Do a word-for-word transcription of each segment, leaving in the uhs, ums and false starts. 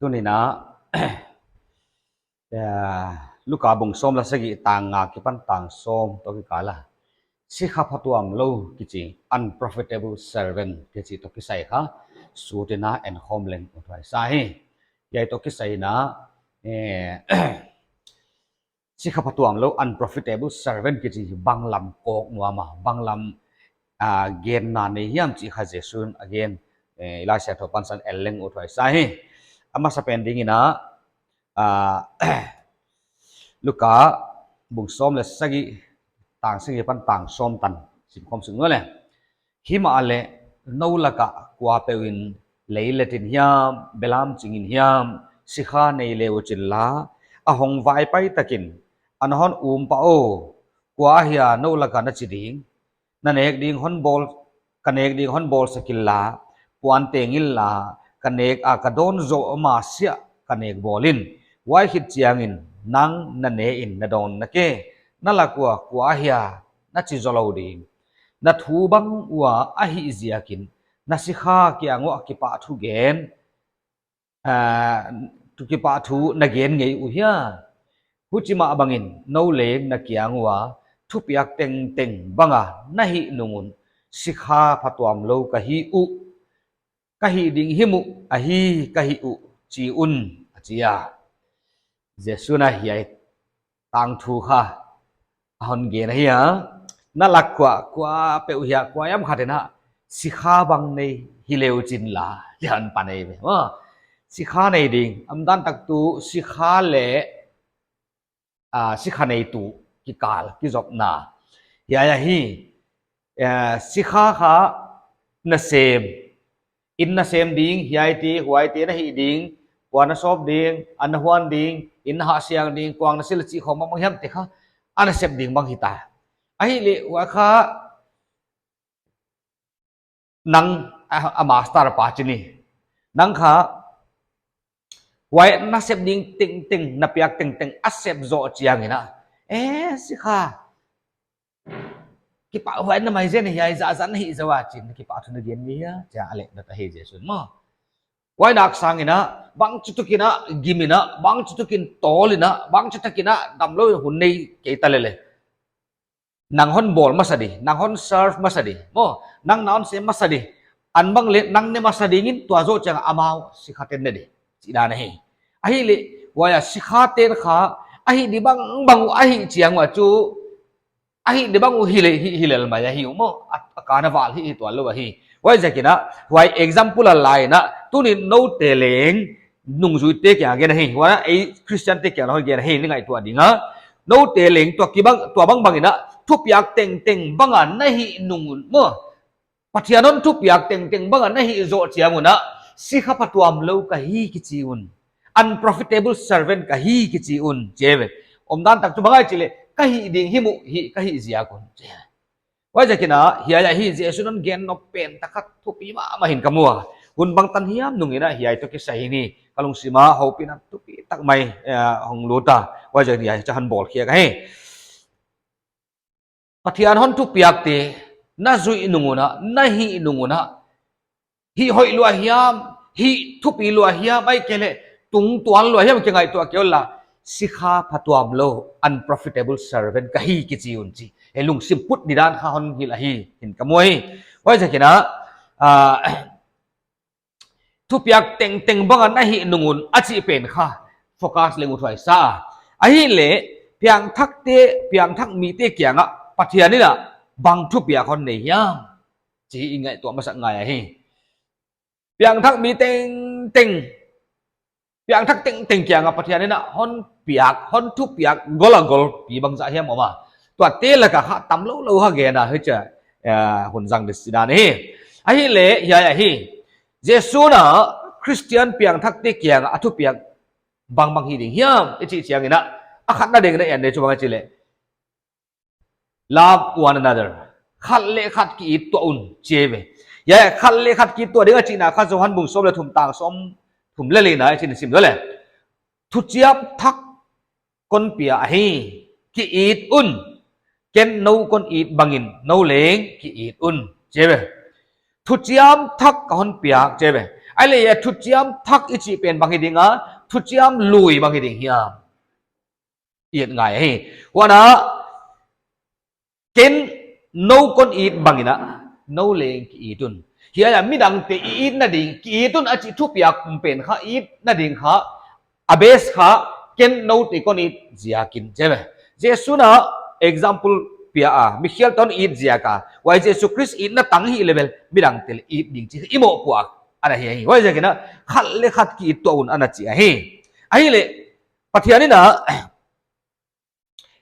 Tuni'n a, eh, Luka bung sawm leh sagih tang nga kipan tang sawm toh kikal a, sikha phatuamlou kichi, unprofitable servant kichi toh kisai kha, sut in a en khawm leng uthuai sa hi. Hiai toh kisai in a, eh, sikha phatuamlou, unprofitable servant kichi bang lam kawk nuam a, bang lam, ah, genna nei hiam chih kha Jesu'n a gen, eh, i Laisiangthou pansan en leng uthuai sa hi. A masapen ding in a, ah, Luka bung sawm leh sagih, tang sagih pan tang sawm tan sim khawm suk nuam leh. Himahleh nou lak ah kuapeuh in leilet in hiam, belam ching in hiam, sikha nei le uchin la, a hong vaipai tak in, ana hon um pah aw, kua ahia nou lak ah na chi ding, na nek ding hon bawl, ka nek ding hon bawlsak inla, puan teng inla, ka nek a ka dawn zoh masiah ka nek bawl in, huai khit chiangin nang na ne in na dawn na ke, na lak ua kua ahia na chi zou lou ding. Na thu bang ua ahih ziakin na sikha kiang uah kipahthu gen, ah, thu kipahthu na gen ngei uh hia? Huchi mah bangin nou leng na kiang ua thupiak tengteng bang a na hih nung un, sikha phatuamlou ka hi uh, ka hih ding himhuh ahi ka hi uh, chi un, a chi a. Jesu'n a hiai tangthu kha a hon gen ahi a. Na lak ua kuapeuh hiam, kua hiam khat in a sikha bang nei hi le uchin la, hiai pan ei ve. Maw, sikha nei ding, omdan tak tu sikha leh, ah, sikha neitu kikal kizopna. Hiai ahi, eh, sikha kha nasem, inn nasem ding, hiaite, huaite na hih ding, puan na sawp ding, an na huan ding, inn na hahsiang ding, kuang na sil chih khawng bang hiam te kha, a nasep ding bang hita. Ahihleh huai kha nang a, a master pa chi ni. Nang kha huai nasep ding tengteng, na piak tengteng a sep zoh chiangin a, eh, sikha, kipah huai na mai zen, hiai zahzah na hih zaw a chin, kipahthu na gen ngei hia, chia a leh na ta hi Jesu'n maw. Huai nak sangin a, bangchituk in a gim in a, bangchituk in tawl in a, bangchituk in a damlou in hun nei kei ta lele, nang hon bawl masa di, nang hon serve masa di, maw, nang na hon sem masa di, an bang leh nang ne masa ding in, tua zoh chiang amau sikhate'n ne di, chih dan ahi. Ahihleh huai a sikhate'n kha, a hih di bangbang uh a hih chiang ua chu, a hih di bang uh hi le, hi, hi lel mai ahi uh maw, a, a kana val hi, hi tuanlou ahi. Huaiziakin a, huai example a la in a, tuni'n noute leng, nungzuite kiang a gen ahi, huan a ei Christiante kiang a hon gen ahi, ni ngaihtuah ding a. Noute leng tua kibang, tua bangbang in a, thupiak tengteng bang a na hih nung un maw, Pathian hon thupiak tengteng bang a na hih zoh chiang un a, sikha phatuamlou ka hi kichi un, unprofitable servant ka hi kichi un, chi ve. Omdan tak tu bang ahia chih leh, ka hih ding himhuh hi ka hih ziak un, chi. Huaiziakin a, hiai ahi Jesu'n a hon gen nop pen tak khat thupi mahmah hi'n ka mu a. Hun bangtan hiam nung in a hiai toh kisai hi ni, ka lungsim a hopihna thupi tak mai, eh, hong lut a. Huaiziakin hiai cha hon bawl khia ka hi. Pathian hon thupiakte na zuih nung un a, na hih nung un a, hih hoih lua hiam, hih thupi lua hiam, ahihkeileh tungtual lua hiam kingaihtuah kei un la, sikha phatuamlou, unprofitable servant ka hi kichi un chi. Hiai lungsim put di dan kha hon hilh ahi hi'n ka mu hi. Huaiziakin a, ah, thupiak tengteng bang a na hih nung un a chih pen kha focus leng uthuai sa a. Ahihleh, piangthakte, piangthak mite kiang a Pathian in a bang thupiak hon nei hiam, chih i ngaihtuah masak ngai ahi. Piangthak mi tengteng, piangthak tengteng kiang a Pathian in a hon piak, hon thupiak gol a gol pi bangzah hiam om a. Tuate lak a kha tam lou lou kha gen a, hichia, eh, hun zang di chih dan hi. Ahihleh, hiai ahi, Jesu'n a Christian piangthakte kiang a a thupiak bangbang hi ding hiam i chih chiangin a, a khatna ding in a en di chu bang ahia chih leh, love one another. Khat leh khat ki-it tuah un, chi ve. Hiai, khat leh khat ki-it tuah ding a chihna kha Johan bung sawm leh thum tang sawmthum leh li na, i chin sim leh. Thuchiam thak kon pia ahi, ki-it un. Ken nou kon it bangin, nou leng ki-it un, chi ve. Thuchiam thak ka hon piak, chi ve. Ahihleh thuchiam thak i chih pen bang hi ding a, thuchiam lui bang hi ding hiam? It ngai hi. Huan a, ken nou kon it bangin a, nou leng ki it un. Hiai a midangte i itna ding, ki it un a chih thupiak pen kha, itna ding kha, a base kha, ken noute kon it ziakin, chi ve. Jesu'n a example pia a, mikhial toh it ziak a. Huai Jesu Khrist itna tang hi leh bel, midangte leng it ding chih i mohpuak ana hi hi. Huaiziakin a, khat leh khat ki it tuah un ana chi ahi. Ahihleh, Pathian in a,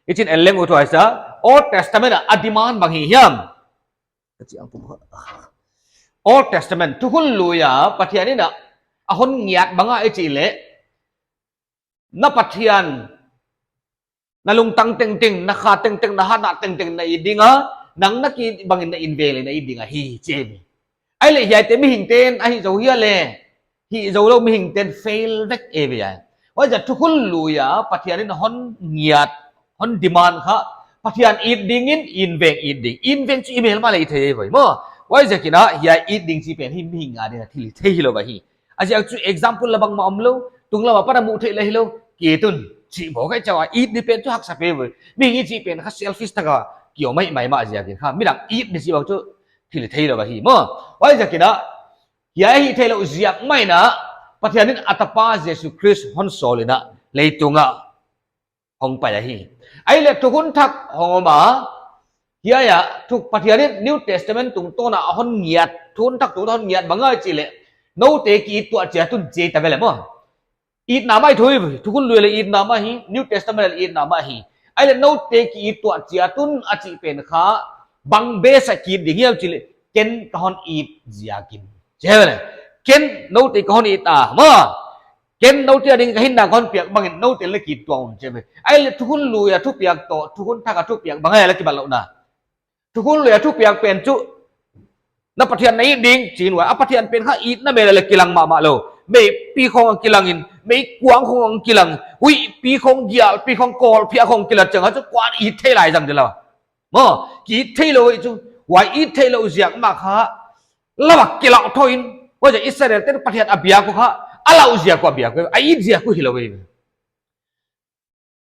i chin en leng uh tuh ahi sa, Old Testament a, a demand bang hi hiam? Old Testament, Thukhun Lui a, Pathian in a, a hon ngiat bang a i chih leh, na Pathian, na lungtang tengteng, na kha tengteng, na hatna tengteng na it ding a, nang na ki bangin na inveng leh na it ding ahi, chi ve. Ahihleh hiaite mihingte'n a hih zou hia leh, hih zou lou mihingte'n fail vek eive ai. Huaiziak Thukhun Lui a, Pathian in hon ngiat, hon demand kha, Pathian it dingin, inveng it ding. Inveng chu i melma leh i thei ve maw. Huaiziakin a, hiai it ding chih pen hi mihing a ding a thil thei hilou ahi. A ziak chu example la bangmah omlou, tunglam apan a muh theih leh hilou, ki it un, chih bang kei chauh a, it ding pen chu haksa pe ve. Mihing i chih pen kha selfish taka, ki om maimah ziakin kha, midang it ding chih bang chu thil theilou ahi maw. Huaiziakin a, hiai hihtheihlouh ziak mah in a, Pathian in a tapa Jesu Khrist hon sawl in a, leitung a hong pai ahi. Ahihleh Thukhun Thak hong om a, hiai a, thu Pathian in New Testament tungtawn a hon ngiat, Thukhun Thak tungtawn hon ngiat bang a i chih leh, noute ki it tuah chiat un chi ta ve leh maw. Itna mah i thei ve, Thukhun Lui leh itna mah hi, New Testament leh itna mah hi. Ahihleh noute ki it tuah chiat un a chih pen kha, bang base a ki it ding hiam chih leh, ken ka hon it ziakin, chi ve leh. Ken noute ka hon it a, maw. Ken noute a ding ka hinna ka hon piak bangin noute leng ki it tuah un, chi ve. Ahihleh Thukhun Lui a thupiak toh, Thukhun Thak a thupiak bang ahia leh kibatlouhna. Thukhun Lui a thupiak pen chu, na Pathian na it ding, chi in ua, a Pathian pen kha itna mel a leng kilang mahmah lou. Meipi khong a kilangin, meikuang khong a kilang, huihpi khong, gialpi khong, kawlphiah khong kilang chiang a chu kua'n it thei lai zang ding lou. Maw, ki it theilou chu, huai it theihlouh ziak mah kha, lau a kilau thou in, huaiziak Israel te'n Pathian a biak uh kha, a lau ziak uh a biak uh, a it ziak uh hilou ve.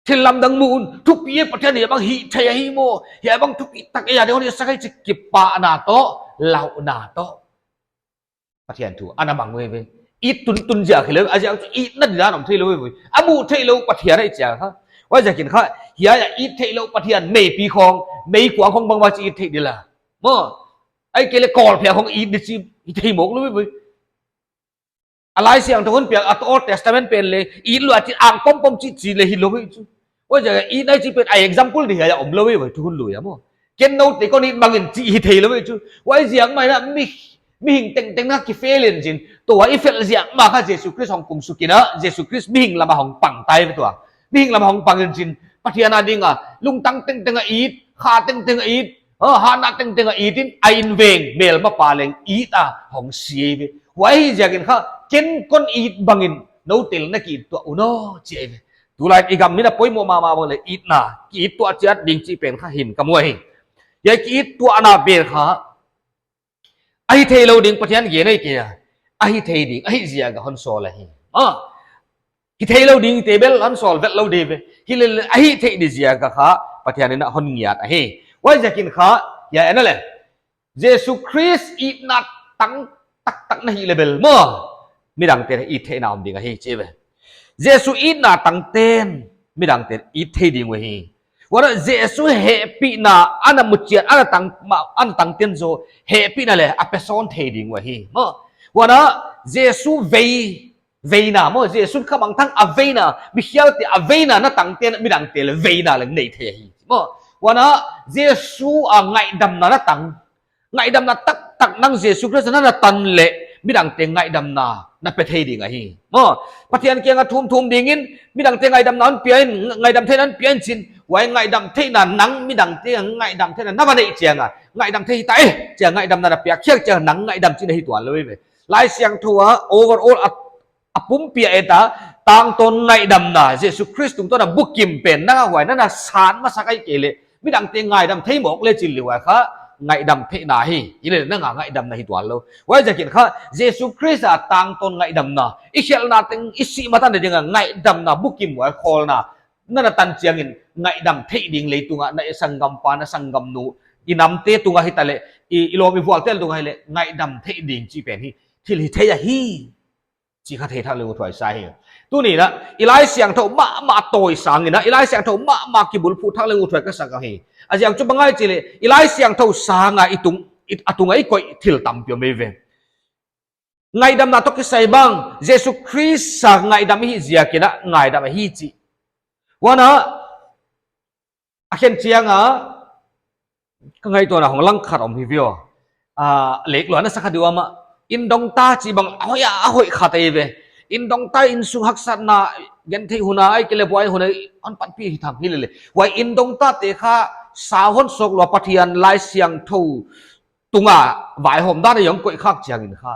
Thil lamdang mu un, thupi e Pathian hiai bang hihtheih ahi maw, hiai bang thupi tak e a ding hon i sak hi chi kipahna toh, lauhna toh. Pathian thu, ana mang ve ve. It tuntun ziak hilou, a ziak chu itna ding dan om theilou ve. A muh theihlouh Pathian ahi chiang kha. Huaiziakin kha, hiai a it theihlouh Pathian meipi khong, meikuang khong bangmah chi it thei ding la. Maw, ahihkeileh kawlphiah khong it ding chi, i thei mawk lou ve. A Laisiangthou hon piak a Old Testament pen leh, it lua chi ang pompom chi chi leh hilou ve chu. Huaiziak a it nai chih pen a example ding hiai a omlou ve, Thukhun Lui a maw. Ken noute kon it bangin chi hi theilou ve chu. Huaiziak mah in a mi, mihing tengteng na ki fail in chin. Tua i fail ziak mah kha Jesu Khrist hong kum suk in a, Jesu Khrist mihing lam a hong pang tai ve tua. Mihing lam a hong pang in chin. Pathian a ding a, lungtang tengteng a it, kha tengteng a it, ha, hatna tengteng a it in, a inveng, melmapa leng it a, hong si ve. Huaiziakin kha, ken kon it bangin, noute leng na ki it tuah un aw, chi ve. Tulai i gam mi na poimoh mahmah bang leh itna, ki it tuah chiat ding chih pen kha hi'n ka mu hi. Hiai ki it tuahna pen kha, a hihtheihlouh ding Pathian gen ahi kei a. A hihtheih ding, a hih ziak a hon sawl ahi. Ah. Hihtheihlouh dingte bel hon sawl vetlou ding ve. Hilele a hihtheih ding ziak a kha, Pathian in a hon ngiat ahi. Huaiziakin kha, hiai en leh. Jesu Khrist itna tang taktak na hih leh bel maw, midangte'n it theihna om ding ahi chi ve. Jesu itna tangte'n midangte'n it thei ding uh ahi. Huan a Jesu hehpihna ana mu chiat, ana tang, ana tangte'n zaw hehpihna leh a pe sawn thei ding uh ahi. Maw. Huan a Jesu vei, veina maw, Jesu kha mangthang a veina, mikhialte a veina na tangte'n midangte leng veina leng nei thei ahi. Maw. Huan a Jesu a ngaihdamna na tang, ngaihdamna taktak nang Jesu Khrist na na tan leh, midangte ngaihdamna na pe thei ding ahi. Maw, Pathian kiang a thumthum dingin, midangte ngaihdamna hon pia in, ngaihdam theihna hon pia in chin, huai ngaihdam theihna nang midangte ngaihdam theihna na va neih chiang a, ngaihdam thei hita e, chi a ngaihdamna na piak khiak chiang a nang ngaihdam chihna hi tuanlou ve. Laisiangthou a overall a a pumpi a et a, tangtawn ngaihdamna, Jesu Khrist tungtawn a bukim pen, nang a huai na na san masak ahihkeileh, midangte ngaihdam thei mawk leh chih leh huai kha, ngaihdam theihna hi, hileh nang a ngaihdamna hi tuan lou. Huaiziakin kha, Jesu Khrist a tangtawn ngaihdamna, i khelhna teng, i sih ma tan ding a ngaihdamna, bukim huai khawlna, na na tan chiangin, ngaihdam theih ding leitung a, na i sanggampa, na sanggamnu, i namte tung a hitaleh, i, i lawm i vualte tung a hileh, ngaihdam theih ding chih pen hi, thil hithei ahi. Chih kha theithak leng uthuai sa hi. Tuni in a, i Laisiangthou mahmah tawi sangin a, i Laisiangthou mahmah kibulphuh thak leng uthuai ka sak ahi. A ziak chu bang ahia chih leh, i Laisiangthou sang a i tung, i, a tung a i koih thil tampi om ei ve. Ngaihdamna toh kisai bang, Jesu Khrist sang ngaihdam i hih ziakin a, ngaihdam ahi chih. Huan a, a khen chiang a, ka ngaihtuahna hong lang khat om hi viau. A, lek lua na sa kha diu ama. Inn dong ta chih bang, a hoih a, a hoih khat ei ve. Inn dong ta, innsung haksatna, genthei hun a, ahihkeileh buai hun a, hon panpih hi tham hilele. Huai inn dong tate kha, sa hon sawk lua Pathian Laisiangthou tung a, vaihawm dan a hong koih khak chiangin kha,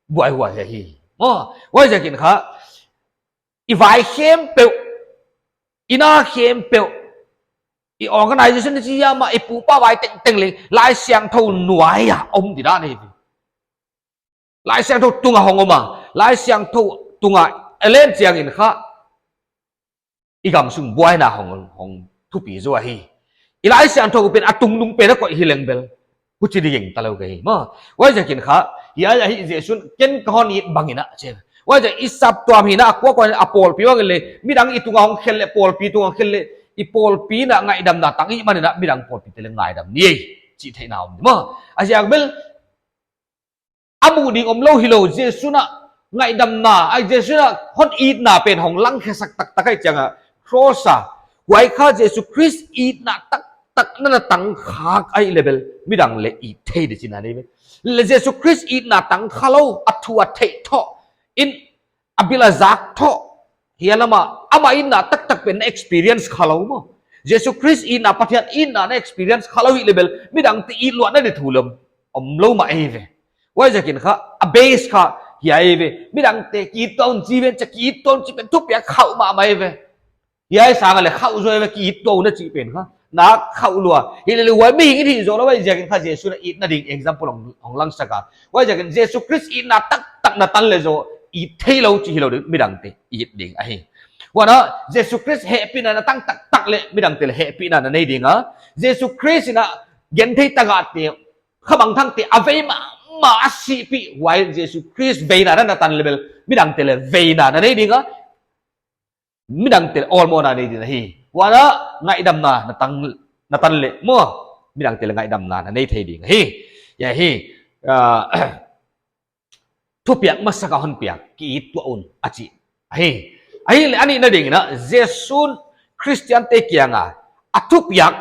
buaihuai hi. Oh, huaiziakin kha, i vai khempeuh, i na khempeuh, i organization ni chi hiam a, i pu pa vai tengteng leng, Laisiangthou nuai a om di dan hi. Laisiangthou tung a hong om a, Laisiangthou tung a a len chiangin kha, i gamsung buaina hong, hong thupi zaw ahi. I Laisiangthou pen a tungnung pen a koih hileng bel, huchi di gingta lou ka hi maw. Huaiziakin kha, hiai ahi Jesu'n ken ka hon it bangin a chi. Huaiziak i saptuam hihna a kuakua in a pawlpi bangin leng, midang i tung a hong khelh leh pawlpi tung a hong khelh leh, i pawlpi in a ngaihdamna tang i hih manin a midang pawlpite leng ngaidam ni ei. Chih theihna om di maw. A ziak bel, a muh ding om lou hilou, Jesu'n a ngaihdamna, ai Jesu'n a hon itna pen hong langkhiasak taktak ahih chiang a, cross a, huai kha Jesu Khrist itna taktak na na tang khak ahihleh bel, midang leng it thei di chihna nei ve. Leh Jesu Khrist itna tang kha lou, a thu a theih thoh, in a bil a zak thoh, hiai lam a, amah itna taktak pen na experience kha lou maw. Jesu Khrist itna, Pathian itna na experience kha lou hileh bel, midangte it luatna di thu leng om lou mah ei ve. Huaiziakin kha, a base kha, hiai ve. Midangte ki it tuah un chi ven, cha ki it tuah un chih pen thupiak khauh mahmah ei ve. Hiai sang a leng khauh zaw ei ve, ki it tuah un a chih pen kha. Na khauh lua. Hilele huai mihing in hih zaw lou huaiziakin kha Jesu'n a itna ding example hong, hong langsak a. Huaiziakin Jesu Khrist itna taktak na tan leh zaw, it theilou chih hilou ding, midangte it ding ahi. Huan a, Jesu Khrist hehpihna na tang taktak leh, midangte leng hehpihna na nei ding a. Jesu Khrist in a genthei tagahte, khamangthangte, a vei mahmah a sihpih, huai Jesu Khrist veina na na tan leh bel, midangte leng veina na nei ding a. Midangte leng awlmohna nei ding ahi. Huan a ngaihdamna na tang, na tan leh maw, midangte leng ngaihdamna na nei thei ding ahi. Hiai hi, ah, thupiak masak a hon piak, ki it tuah un, a chih ahi. Ahihleh a nihna dingin a, Jesu'n Khristiante kiang a, a thupiak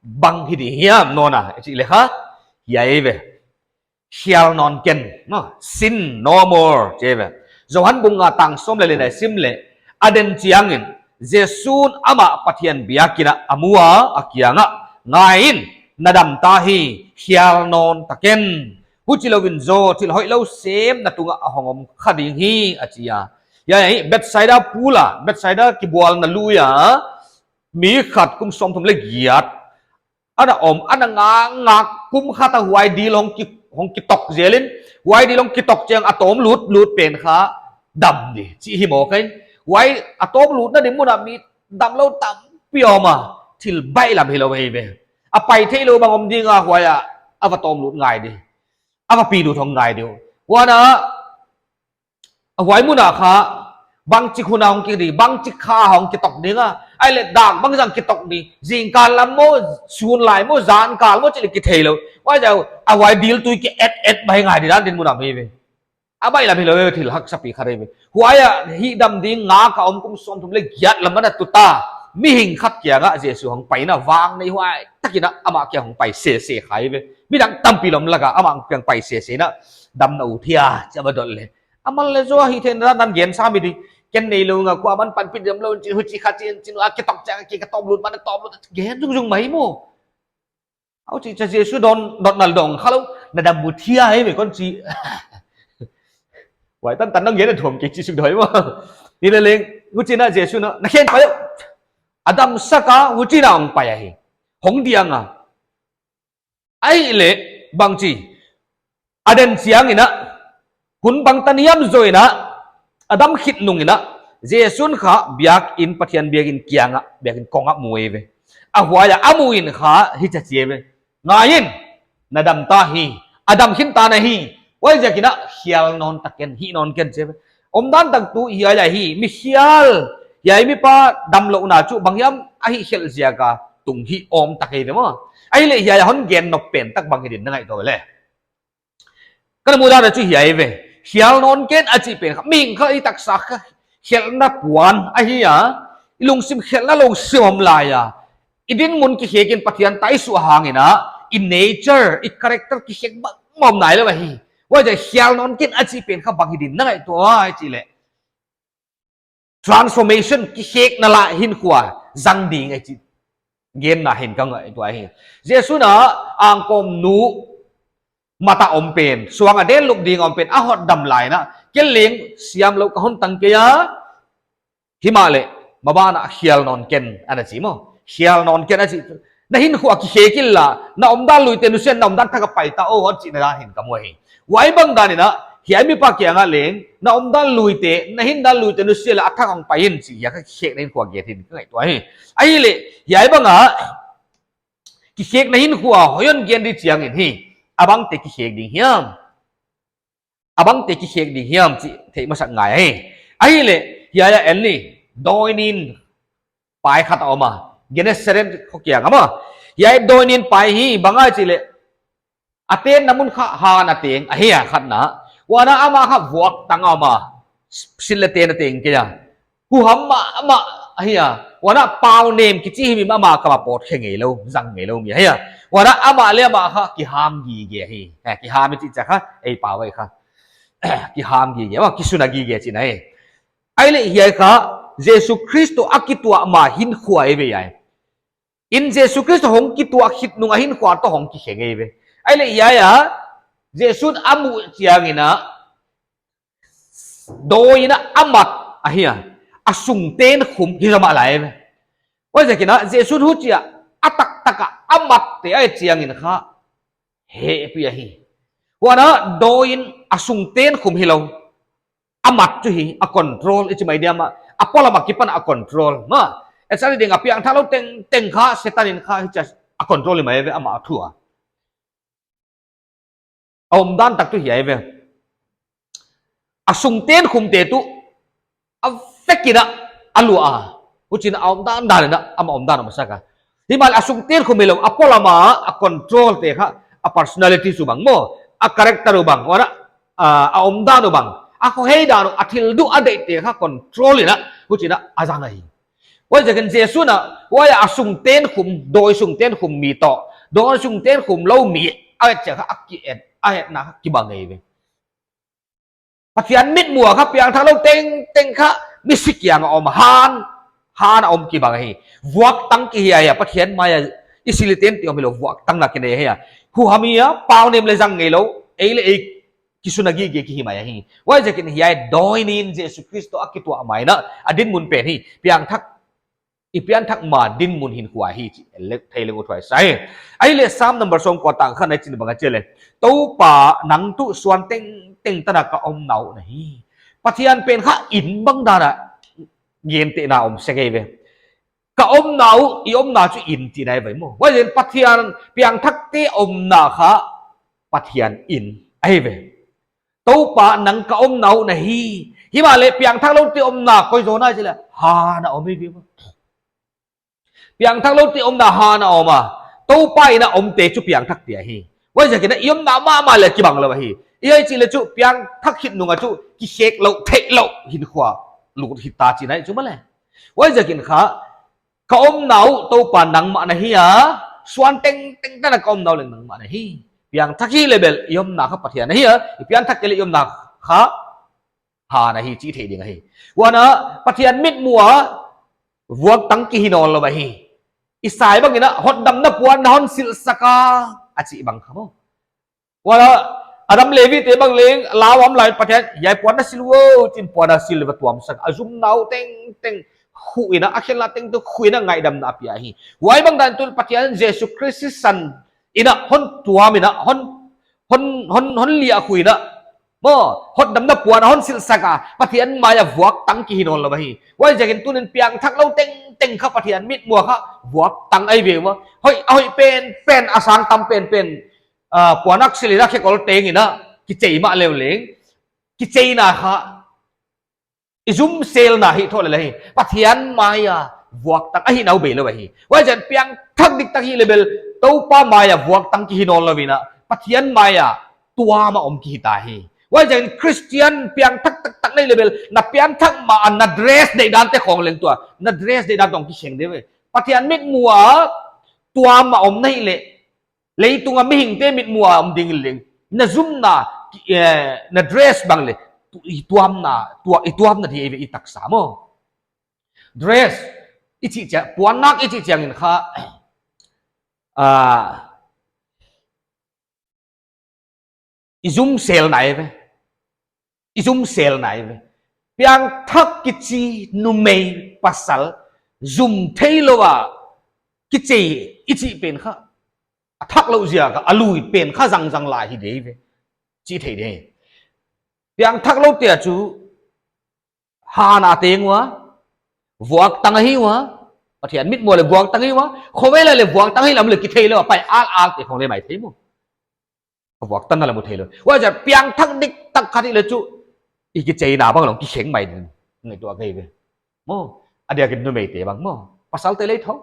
bang hi di hiam nawn a, a chih leh kha, hiai ve. Khial nawn ken, no? Sin no more, chi ve. Johan bung nga tang sawm leh li na sim leh, a den chiangin, Jesu'n amah Pathian biakin a a mu a, a kiang a, ngai in, na dam ta hi, khial nawn ta ken. Huchilouin zaw, thil hoihlou sem na tung a a hong om kha ding hi, a chi a. Hiai hi, Bethsaida pool a, Bethsaida kibualna lui a, mi khat kum sawmthum leh giat, ana om, ana ngakngak, kum khat a huai dil hong ki, hong kitok zelin, huai dil hong kitok chiang a tawm lutlut pen kha dam di, chih hi maw kha in. Huai a tawm lutna di mun a mi damlou tampi om a, thil baihlam hilou hi ve. A pai theilou bang om ding a huai a, a va tawm lut ngai di. A va pi lut hong ngai di. Huan a, a huai mun a kha, bangchik hun a hong ki di, bangchik kha hong kitok ding a. Ahihleh dak bangzah kitok di, zingkal lam maw, sun lai maw, zankal maw, chih leng kitheilou. Huaiziak a huai dil tui ki et et mai ngai di dan dinmun a mi ve. A baihlam hilou ve, thil haksa pi kha di ve. Huai a hihdam ding ngak a om kum sawmthum leh giat lam ana tut a, mihing khat kiang a Jesu hong pai in a vang nei huai takin a amah kiang hong pai sese kha hi ve. Midang tampi lom lak a amah kiang pai sese in a, damna ut hia, chi a va dot leh. Aman leng zaw hi thei na dan gen sam hi di. Ken neilou nga kuaman panpih damlou, chi huchi kha chi, chi nu a kitok chiang, ki ka tawm lut, man a tawm lut, gen zungzung mai maw. Huchiin Jesu dot, dotna dong kha lou, na dam ut hia hi ve kon chi. Huai tantan nang gen a thuam kei chi suk doi maw. Hilele, huchiin Jesu'n a, na khen pai. A damsak a, huchiin a hong pai ahi. Hong diang a. Ahihleh bangchi, a den chiangin a, hun bangtan hiam zoh in a, a dam khit nungin a, Jesu'n kha biakin, Pathian biakin kiangah, biakin kongah mu eive. A huai a, a mu in kha hichi a chi eive. Ngai in, na dam ta hi, a dam khin ta na hi, huaiziakin a khial nawn ta ken, hih nawn ken chi eive. Omdan tak tuh hiai ahi, mi khial, hiai mipa damlouhna chu bang hiam a hihkhelh ziak a tung hi om ta kei ve maw. Ahihleh hiai a hon gen nop pen tak bang hi din na ngaihtuah le. Ka na muhdan a chu hiai ve. Khial nawn ken a chih pen kha, mihing kha i taksa kha khelhna puan ahi a, i lungsim khelhna lungsim om lai a, i dinmun kikhek in Pathian tai suah hangin a, i nature, i character kikhek bangmah om nailou ahi. Huaiziak khial nawn ken a chih pen kha bang hi din na ngaihtuah a i chih leh, transformation, kikhekna lah hinkhua zang ding ahi chih genna hi'n ka ngaihtuah hi. Jesu'n a angkawmnu mat a om pen, suang a den lup ding a om pen a hotdam lai in a, ken leng siamlouh ka hon tang kei a, himahleh maban a khial nawn ken ana chi maw. Khial nawn ken a chih, na hinkhua kikhek inla, na omdan luite nusia in, na omdan thak a pai ta o, hon chihna dan hi'n ka mu hi. Huai bang dan in a, hiai mipa kiangah leng, na omdan luite, na hindan luite nusia inla, a thak a hong pai in chih hiai kha kikhekna hinkhua gen hi'n ka ngaihtuah hi. Ahihleh hiai bang a kikhekna hinkhua hoih hon gen di chiangin hi, a bangte kikhek ding hiam, a bangte kikhek ding hiam chih theih masak ngai hi. Ahihleh hiai a en ni, dawi nin pai khat a om a, Gennesaret kho kiang a maw. Hiai dawi nin pai hi, bang ahia chih leh, a tenna mun kha han a teng ahi a, khatna. Huan a amah kha vuaktang a om a, sil leh ten a teng kei a, huham mahmah ahi a. Huan a paunem kichi himhim amah kam a pawt khe ngeilou, zang ngeilou mi ahi a. Huan a amah leh amah kha kiham gige hi. Eh, kiham i chih chiang kha, ei pau ei kha, kiham gige, amah kisuna gige chihna hi. Ahihleh hiai kha Jesu Khrist toh a kituah ma hinkhua eive hiai. In Jesu Khrist hong kituah khit nung a hinkhua toh hong kikhe ngei ve. Ahihleh hiai a, Jesu'n a muh chiangin a, dawi in a a mat ahi a, a sung tenkhum hi zomah lai ve. Huaiziakin a, Jesu'n huchia a taktak a a matte a et chiangin kha hehpih ahi. Huan a dawi in a sung tenkhum hilou, a mat chu hi a control i chi mai diam a, a polam a kipan a control. Ma, e sari ding a piangthak lou tengteng kha, Setan in kha hichia a control i mai ve, amah a thu a. A omdan tak tuh hiai ve. A sung tenkhumte tuh a vek in a, a luah a. Huchiin a omdan dan in a, amah omdan a om sak a. Himahleh a sung tenkhum hilou, a polam a a control te kha, a personality uh bang maw, a character uh bang, huan a, a, a omdan uh bang, a khohei dan uh, a thil duh a deihte kha control in a, huchiin a, a zang ahi. Huaiziakin Jesu'n a, huai a sung tenkhum, dawi sung tenkhum mi toh, dawi sung tenkhum lou mi a et chiang kha a ki-et, a etna kha kibang ngei ve. Pathian mitmuh a kha piangthak lou tengteng kha misi kiang a om, han, han a om kibang ahi. Vuaktang kihi ahi a, Pathian mai a i sil i ten te om hilou, vuaktang na kinei ahi a. Huham hi a, paunem leh zang ngeilou, ei leh ei kisuna gige kihi mai ahi. Huaiziakin hiai dawi nin Jesu Khrist toh a kituah ma in a, a dinmun pen hi, piangthak, i piangthak ma dinmun hinkhua hi chih leh thei leng uh thuaisa hi. Ahihleh Sam number sawmkua tang khatna i chih bang a chi leh, Toupa nang tuh suan tengteng tan a ka omna uh na hi. Pathian pen kha inn bang dan a gentehna om sek eive. Ka omna uh, i omna chu inn chihna eive maw. Huaiziakin Pathian piangthakte omna kha Pathian inn ahi ve. Toupa nang ka omna uh na hi. Himahleh piangthak loute omna koi zaw na chi leh, han a om eive maw. Piangthak loute omna han a om a, Toupa inn a omte chu piangthakte ahi. Huaiziakin a i omna mahmah leh kibang lou ahi. Hiai chih leh chu piangthak khit nung a chu kikhek lou, theih lou hinkhua lut hita chihna ahi chu maw leh. Huaiziakin kha, ka omna uh Toupa nangmah na hi a, suan tengteng tan a ka omna uh leng nangmah na hi. Piangthak hi leh bel i omna kha Pathian na hi a, i piangthak kei leh i omna kha han ahi chih thei ding ahi. Huan a Pathian mitmuh a vuaktang kihi nawnlou ahi. Isai bang in a hotdamna puan na hon silh sak a, a chih bang kha maw. Huan a Adam Levite bang leng lau a om lai Pathian, hiai puan na silh un chi'n puan a silh va tuam sak a, zumna uh tengteng khuh in a, a khelhna tengteng khuh in a ngaihdamna a pia hi. Huai bang dan tuh Pathian Jesu Khrist sisan in a hon tuam in a, hon, hon, hon, hon liah khui in a, maw, hotdamna puan a hon silhsak a, Pathian mai a vuaktang kihi nawnlou ahi. Huaiziakin tunin piangthak lou tengteng kha Pathian mitmuh a kha vuaktang ahi ve maw. Hoih, a hoih penpen, a sang tam penpen, ah, puanak silh in a khekol teng in a kichei mah leu leng, kicheina kha i zum selna hi thou lel hi. Pathian mai a vuaktang ahihna uh beilou ahi. Huaiziakin piangthak diktak hih leh bel, Toupa mai a vuaktang kihi nawnlou in a, Pathian mai a tuam a om kihi ta hi. Huaiziakin Christian piangthak taktak na hih leh bel, na piangthak ma a na dress deihdan te khong leng tua, na dress deihdan toh kikheng ding ve. Pathian mitmuh a tuam a om na hih leh, leitung a mihingte mitmuh a om ding leng, na zumna, eh, na dress bang leh, tu-, i tuamna, tua-, i tuamna di ve i taksa maw. Dress, i chih chiang, puannak i chih chiangin kha, ah, i zum selna ve. I zum selna ve. Piangthak kichi numei pasal zum theilou a kichei i chih pen kha, a thak lou ziak a, a lui pen kha zangzang lai hi ding ve. Chi thei ding. Piangthak lou te a chu, hana teng ua, vuaktang ahi ua, Pathian mitmuh leh vuaktang ahi ua, khovel a leh vuaktang ahi lam leh kitheilou a pai al al te khong leh mai thei maw. A vuaktang na leh mu theilou. Huaiziakin piangthak diktak khat hih leh chu, i kicheina bang leng kikheng mai ding. Ngaihtuah kei ve. Maw, a diakin numeite bang maw. Pasalte leng thou.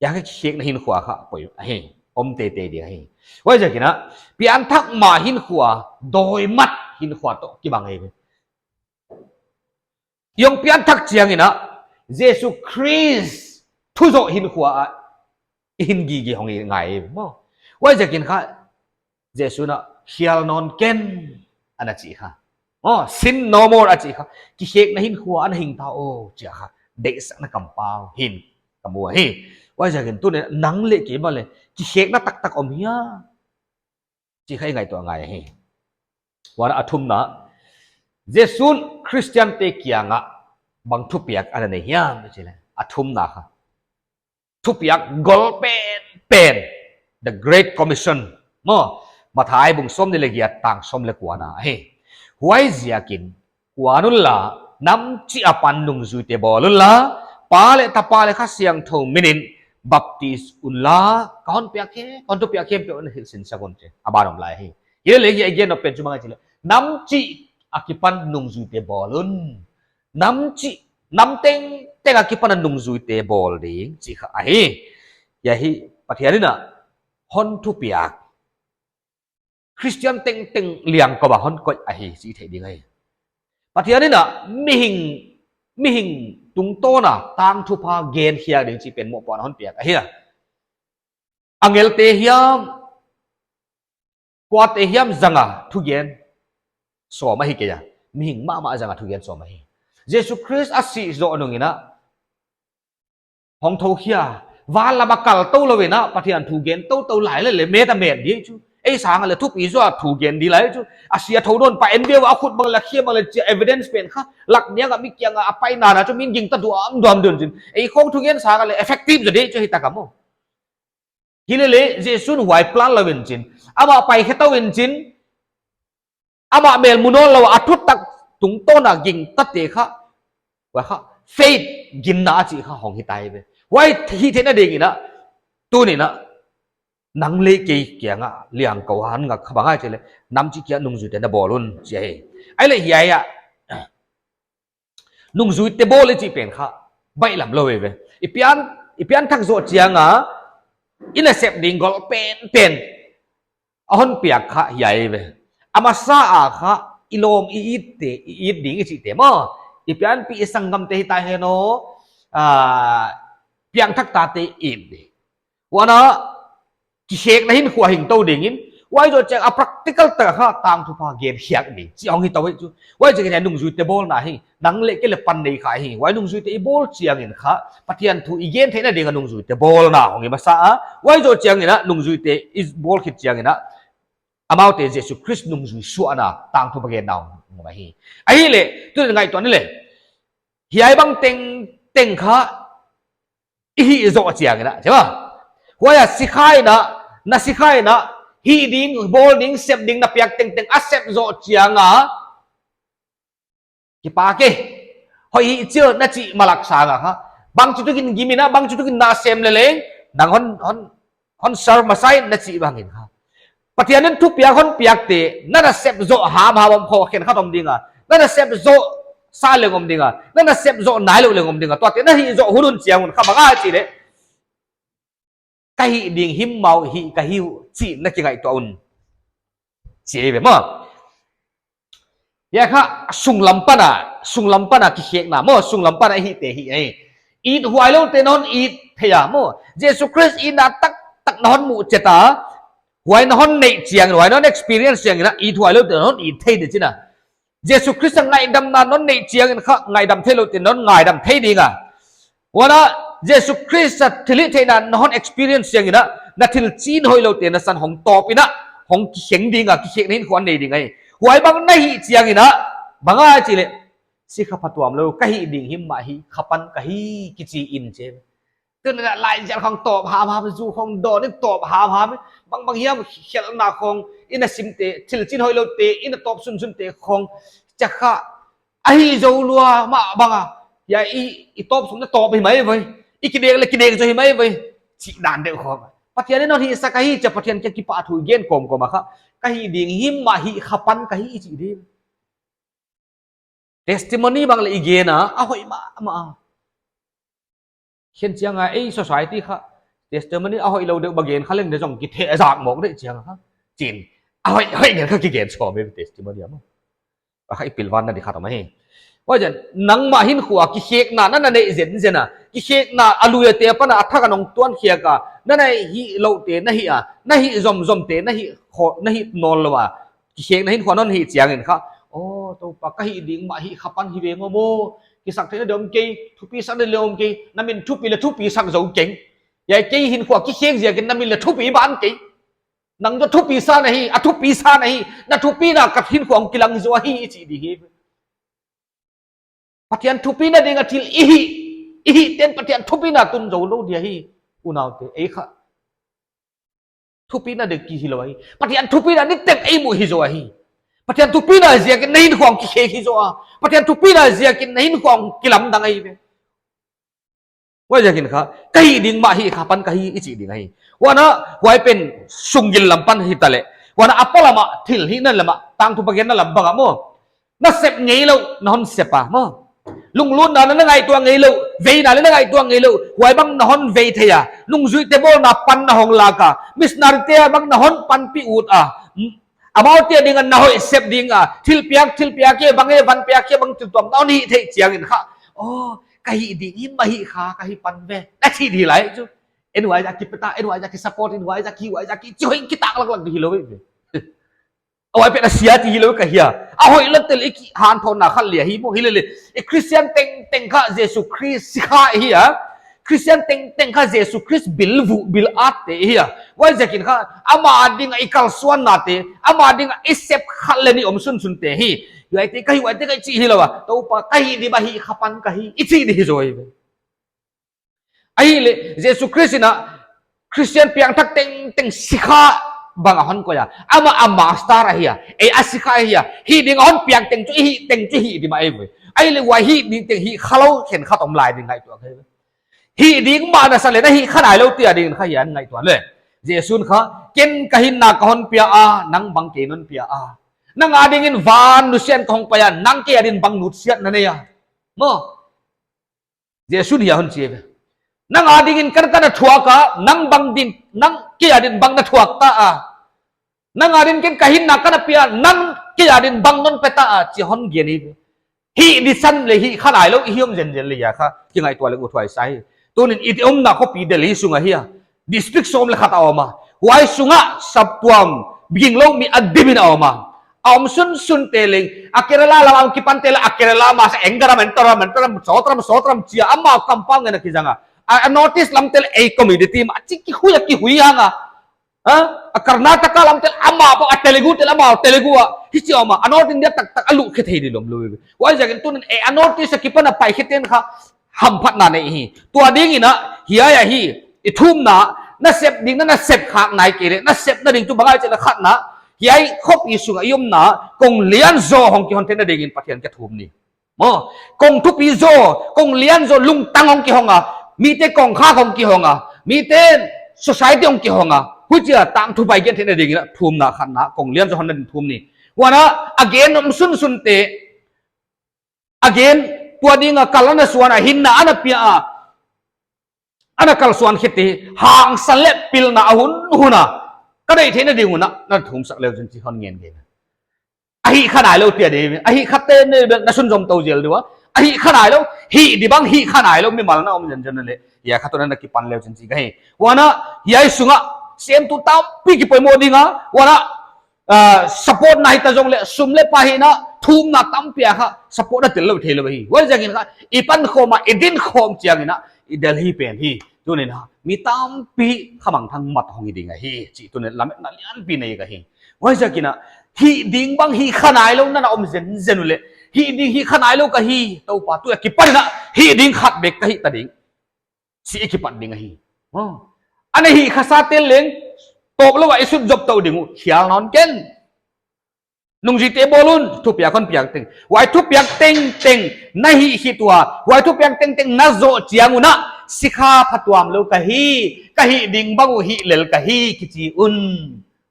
Huai kha kikhekna hinkhua kha poi ahi. Om teitei ding ahi. Huaiziakin a, piangthak ma hinkhua, dawimat hinkhua toh kibang ahi ve. Hong piangthak chiangin a, Jesu Khrist thu zoh hinkhua a i hin gige hong hi ngai maw. Huaiziakin kha, Jesu'n a, "Khial nawn ken," ana chi kha. Oh, "Sin no more," a chi kha. Kikhekna hinkhua ana hing ta aw, chi kha. Deihsakna kampau hi'n ka mu hi. Huaiziakin tunin nang leh kei mah leh kikhekna taktak om hia, chi kha i ngaihtuah ngai hi. Huan a thumna, Jesu'n Christian te kiangah bang thupiak ana nei hiam i chih leh, a thumna kha, thupiak gol penpen, the Great Commission maw, Matthai bung sawmnih leh giat tang sawm leh kuana ahi. "Huaiziakin kuan unla, nam chih apan nungzuite bawl unla, Pa leh Tapa leh Kha Siangthou minin baptis unla, ka hon piak hi, ka hon thupiak khempeuh na hilhsinsak un," chi a ban om lai hi. Hilele hiai gen nop pen chu bang ahia chih leh, nam chih akipan nungzuite bawl un. Nam chih, nam tengteng akipan a nungzuite bawl ding chi kha ahi. Hiai hi Pathian in a hon thupiak, Christian tengteng liangkou a hon koih ahi chih theih ding ahi. Pathian in a mihing, mihing tungtawn a tangthupha gen khiak ding chih pen mohpuakna hon piak ahi a. Angelte hiam, kuate hiam zanga thugen sawm ahi kei a. Mihing mahmah zanga thugen sawm ahi. Jesu Khrist a sih zoh nungin a hong thou khia, van lam a kal tou lou in a, Pathian thu gen toutou lai leh leh met a met ding chu. Ei sang a leh thupi zaw a thu gen di lai chu. A si a thou dawn pa en bia a khut bang leh khia bang leh chia evidence pen kha, lak niang a mi kiang a a paina na chu min gingta duamduam ding chin. Ei khong thugen sang a leh effective zaw ding chu hi ta ka maw. Hilele, Jesu'n huai plan lou in chin, amah pai khe tou in chin, amah mel mu nawnlou a thutak tungtawn a gingtate kha, huai kha, faith ginna a chih kha hong hi ta ve. Huai hih theihna dingin a, tunin a, nang leh kei kiangah liangkou a hon ngak kha bang ahia chih leh, nam chih kia nungzuite na bawl un chi ahi. Ahihleh hiai a, nungzuite bawl i chih pen kha baihlam lou ve. I pian, i pianthak zoh chiang a, i nasep ding gol penpen a hon piak kha hiai ve. A masa a kha i lawm i itte, i it ding i chihte maw. I pianpih i sanggamte hita hen aw, ah, piangthak tate it ding. Huan a, kikhekna hinkhua hing tou dingin, huai zoh chiang a practical tak a kha tangthupha gen khiak ding chih hong hi tou hi chu. Huaiziakin hiai nungzuite bawlna hi, nang leh kei leh pan nei kha hi. Huai nungzuite i bawl chiangin kha, Pathian thu i gen theihna ding a nungzuite bawlna hong hi masa a. Huai zoh chiangin a nungzuite i bawl khit chiangin a, amaute Jesu Khrist nungzui suahna tangthupha genna hong hi. Ahihleh, tunin ngaihtuah ni leh. Hiai bang tengteng kha i hih zoh chiangin a, chi maw. Huai a sikha in a, Na sikha in a, hih ding, bawl ding, sep ding na piak tengteng a sep zoh chiang a, kipak e, hoih hih chia na chih malak sang a kha, bangchituk in gim in a, bangchituk in na sem leleng, nang hon, hon, hon serve masa in na chih bang in kha, Pathian in thupiak hon piakte na na sep zoh hamham om kha, khenkhat om ding a, na na sep zoh sa leng om ding a, na na sep zoh nailou leng om ding a, tuate na hih zoh hun hun chiang un kha bang a chi leh, ka hih ding him mah uh hih ka hi uh chih na kingaihtuah un, chi ve maw. Hia kha sunglam pan a, sunglam pan a kikhekna maw, sunglam pan a hihte hi ei. It huailoute na hon it thei a maw, Jesu Khrist itna taktak na hon muh chet a, huai na hon neih chiang, huai na hon experience chiang in a, it huailoute na hon it thei di chih na. Jesu Khrist a ngaihdamna na hon neih chiang in kha, ngaihdam theiloute na hon ngaihdam thei ding a. Huan a, Jesu Khrist a thilhihtheihna na hon experience chiang in a, na thil chin hoihloute na san hong tawp in a, hong kikheng ding a, kikhekna hinkhua nei ding ahi. Huai bang na hih chiang in a, bang a chi leh, sikha phatuamlou, ka hih ding him mah hih kha pan ka hi kichi in chi. Tun a laiziak khong tawp hamham, zu khong dawn in tawp hamham, bangbang hiam khelhna khong i na simte, thil chin hoihloute i na tawp sunsunte khong, chia kha, ahi zou lua mah bang a, hia i, i tawp sung na tawp hi mai voi, i kidek leh kidek zaw hi mai voi, chih dan deuh khong. Pathian in hon hihsak ahi chia Pathian kiang kipahthu i gen kawmkawm a kha, ka hih ding him mah hih kha pan ka hi i chih ding. Testimony bang leh i gen a, a hoih mahmah a. Khen chiang a ei society kha, testimony a hoihlou deuh bang gen kha leng de zong kithehzak mawk deuh chiang a kha, chin, a hoih, hoih ngen kha kigen sawm e testimony a maw. A kha i pilvan na di kha tawm ahi. Huaiziakin nangmah hinkhua kikhekna na na neih zenzen a, kikhekna a lui a te pan a a thak a nong tuan khiak a, na na hihlouhte na hih a, na hih zomzomte na hih kho, na hih nawnlou a, kikhekna hinkhua na hon hih chiang in kha, aw Toupa, ka hih ding mah hih kha pan hi veng aw maw, kisaktheihna deuh om kei, thupi sakna deuh om kei, na min thupi leh thupi sak zou keng. Hiai kei hinkhua kikhek ziakin na min leh thupi ban kei. Nang zaw thupi sa na hi, a thupi sa na hi, na thupina ka hinkhua hong kilang hi zaw ahi i chih ding hi. Pathian thupina ding a thil i hih, i hihten Pathian thupina tun zoulou dia hi, unaute, ei kha. Thupina deuh ki hilou ahi. Pathian thupina niteng ei muh hi zaw ahi. Pathian thupina ziakin na hinkhua hong kikhek hi zaw a. Pathian thupina ziakin na hinkhua hong kilamdang ahi ve. Huaiziakin kha, ka hih ding mah hih kha pan ka hi i chih ding ahi. Huan a, huai pen sunggil lam pan hita leh. Huan a, a polam a thilhihna lam a, tangthu pa genna lam bang a maw. Na sep ngeilou, na hon sep a maw. Lunglutna leh na ngaihtuah ngeilou, veina leh na ngaihtuah ngeilou, huai bang na hon vei thei a. Nungzuihte bawlna pan na hong lak a. Missionary te bang na hon panpih ut a. Amaute ding a na hoih sep ding a, thilpiak, thilpiak e bang e, van piak e bang, thil tuam na hon hih theih chiang in kha, aw, ka hih ding him mah hih kha, ka hi pan ve, na chi di lai chu. En huaiziak ki peta, en huaiziak ki support, en huaiziak ki, huaiziak ki, chi hoih kitak laklak di hilou ve. A huai pen a sia ti hilou ka hia. A hoih loutel i kihanthawnna khat leh hi maw, hi lele. I Christian tengteng kha Jesu Khrist sikha hi a. Christian tengteng kha Jesu Khrist bil vuh, bil atte hi a. Huaiziakin kha, ama ding a i kalsuannate, ama ding a i sep khat leh nih om sunsunte hi. Huaite ka hi, huaite ka hi chih hilou a. Toupa, ka hih ding mah hih kha pan ka hi, i chih di hi zaw ve. Ahihleh, Jesu Khrist in a, Christian piangthak tengteng sikha bang a hon koih a. Ama a master ahi a. Ei a sikha ahi a. Hih ding a hon piak teng chu, i hih teng chu hih ding mah ahi ve. Ahihleh huai hih ding teng hih khalou khenkhat om lai ding ngaihtuah ka hi ve. Hih ding mah na sa leh na hih kha nailou tia ding kha hiai ngaihtuah le. Jesu'n kha, ken ka hinna ka hon pia a, nang bang kei non pia a. Nang adingin van nutsiat ka hong pai a, nang kei adin bang nutsiat na nei a. Maw. Jesu'n hiai hon chi ve. Nang adingin ken ka na thuak a, nang bang din, nang kei adin bang na thuak ta a. Nang adin ken ka hinna ka na pia, nang kei adin bang non pe ta a, chi hon gen hi. Hih di san leh hih kha nailou, i hi om zenzen leh hia kha, kingaihtuah leh uthuai sa hi. Tunin i omna khopi Delhi sung ahi a. District sawm leh khat a om a. Huai sung a saptuam, ginglou mi a dim in a om a. A om sunsunte leng, a Kerala lam a om kipante leh, a Kerala masa Engaram, Entaram, Entaram, Sotram, Sotram chi a, amau kampau ngen a kizang a. A, a North East lamte leh ei community mah, chi kihui a kihui hang a. Ha? A Karnataka lamte leh amau pau, a Telugu te leh amau Telugu a. Hichi a om a, a North India taktak a lut khe thei di lomlou ve. Huaiziakin tunin ei a North East a kipan a pai khete'n kha hamphatna nei hi. Tua dingin a, hiai ahi, i thumna, Na sep ding na, na sep khak nai kei leh, na sepna ding tuh bang ahia chih leh khatna, hiai khopi sung a i omna, kong lian zaw hong kihon theihna dingin Pathian ka thum ni. Maw, kong thupi zaw, kong lian zaw lungtang hong kihong a, mite kongkhak hong kihong a, mite society hong kihong a, huchia tangthu pai gen theihna dingin thumna khatna, kong lian zaw honna ding thum ni. Huan a gen om sunsunte, a gen, tua ding a kal ana suan a, hinna ana pia a, ana kalsuan khit hi, hangsan leh pilna a hun hun a ka deih theihna ding un na thumsak leu chin chih hon ngen gen. A hih kha nailou tia di, a hih kha te ne na sunzom tou zel di ua. A hih kha nailou, hih di bang hih kha nailou mimal na om zenzen leh, hiai kha toh na kipan leu chin chih ka hi. Huan a, hiai sung a semtu tampi kipoimoh ding a, huan a, ah, support na hita zong leh, sum leh pai hihna, thumna tampi a kha support na tel lou theilou hi. Huaiziakin kha i pankhawm a, i dinkhawm chiangin a, i del hi pen hi. Tuni'n a mi tampi kha mangthang mat hong hi ding ahi chih tuni'n lametna lianpi nei ka hi. Huaiziakin a, hih ding bang hih kha nailou na na om zenzen uleh, hih ding hih kha nailou ka hi, Toupa, tu a kipan in a hih ding khat bek ka hih ta ding, chih i kipat ding ahi. Ana hih khasate leng tawplou a i sutzop tou ding uh, khial nawn ken. Nungzuite bawl un, thupiak hon piak teng, huai thupiak tengteng na hih khit ua, huai thupiak tengteng na zoh chiang un a, sikha phatuamlou ka hi, ka hih ding bang uh hih lel ka hi kichi un,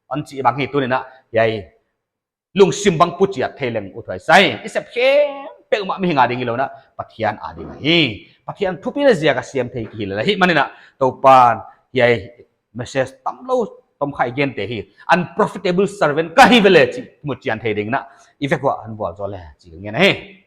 hon chih bang hi. Tuni'n a, hiai lungsim bang puchiat thei leng uthuai sa hi. I sep khempeuh mah mihing a ding hilou in a, Pathian a ding ahi. Pathian thupina ziak a siam thei kihi lel ahihmanin a, Toupa'n hiai message tamlou tomkhat i gente hi, unprofitable servant ka hi ve leh chih muchian thei dingin a, i vek uah hon vualzawl leh chih ka ngen ahi.